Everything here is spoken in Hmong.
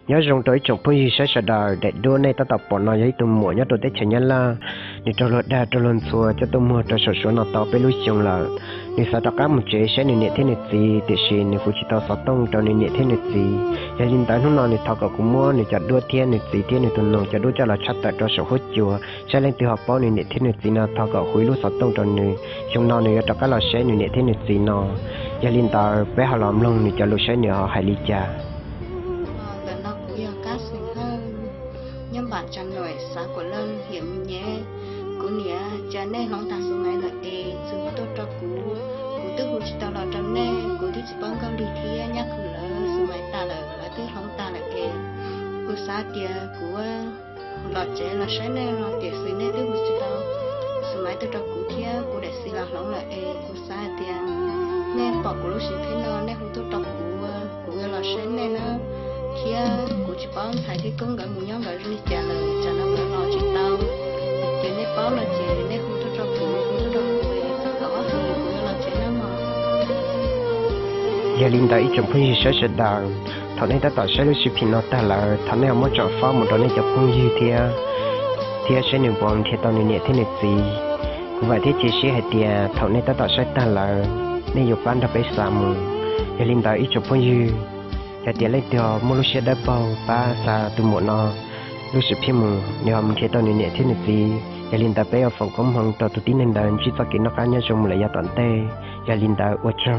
Nyob zoo rau ib tsoom phooj ywg saib sawv daws, daim duab nej tab tom pom no yog ib tug muam nyob rau teb chaws Nyab Laj, nws raug luag dag raug luag ntxhua coj tuaj muag rau saum Suav no tau peb lub xyoo lawm. Nws xav rov qab mus tsev saib nws niam thiab nws txiv, tiam sis nws kuj tsis tau xov tooj rau nws niam thiab nws txiv. Yog li ntawd hnub no nws thov kom kuv muab nws cov duab thiab nws txiv thiab nws tus nus cov duab coj los tshaj tawm rau saum huab cua, saib leej twg ho paub nws niam thiab nws txiv no thov kom hu ib lub xov tooj rau nws. Xyoo no nws yuav rov qab los saib nws niam thiab nws txiv no. Yog li ntawd peb ho los mloog nws cov lus saib nws ho hais li cas. Ntawm no kuv yog Kab Xeem Hawj, nyob npam Tsam Nuam, xav Kuam Leej, hiam Mis Nyem. Kuv niam, cas nej hloov tag Xus Maiv lawm es txwv tuaj rau kuv? Kuv twb hu tsis tau los rau nej, kuv twb tsis paub nkauj nrig thiab nyab khwv lawv Xus Maiv tas lawm, lawv twb hloov tag lawm es kuv xav tias kuv los tsev los saib nej no tiam sis nej twb hu tsis tau Xus Maiv tuaj rau kuv thiab kuv daim xis los hloov lawm es kuv xav hais tias nej pom kuv lub sim pheej no nej hu tuaj rau kuv, kuv yuav los saib nej na, thiab kuv tsis paub ntxhais thiab koob nkawd mus nyob nkawd zoo li cas lawm, tsam no nkawd los tsis tau. Ces nej paub no ces nej hu tuaj rau kuv, hu tuaj rau kuv es txhob kom ob hlis, kuv yuav los tsev nawb mog. Yog li ntawd ib tsoom phooj ywg saib sawv daws, thaum nej tab tom saib lub sib phim no tag lawm, thov nej ho muab tsom fob mus rau nej cov phooj ywg thiab, thiab saib nws puas nrhiav tau nws niam thiab nws txiv. Kuv vam thiab cia siab hais tias thaum nej tab tom saib tag lawm, nej yuav pab nrog peb xa mus. Yog li ntawd ib tsoom phooj ywg, yog tias leej twg muaj lub siab dawb paug pab xa tus muam no lub sib phim mus, nws ho mus nrhiav tau nws niam thiab nws txiv. Yog li ntawd peb yuav foom koob hmoov rau tus tib neeg ntawd ntsib txoj kev noj qab nyob zoo mus lawm yav tom ntej. Yog li ntawd ua tsaug.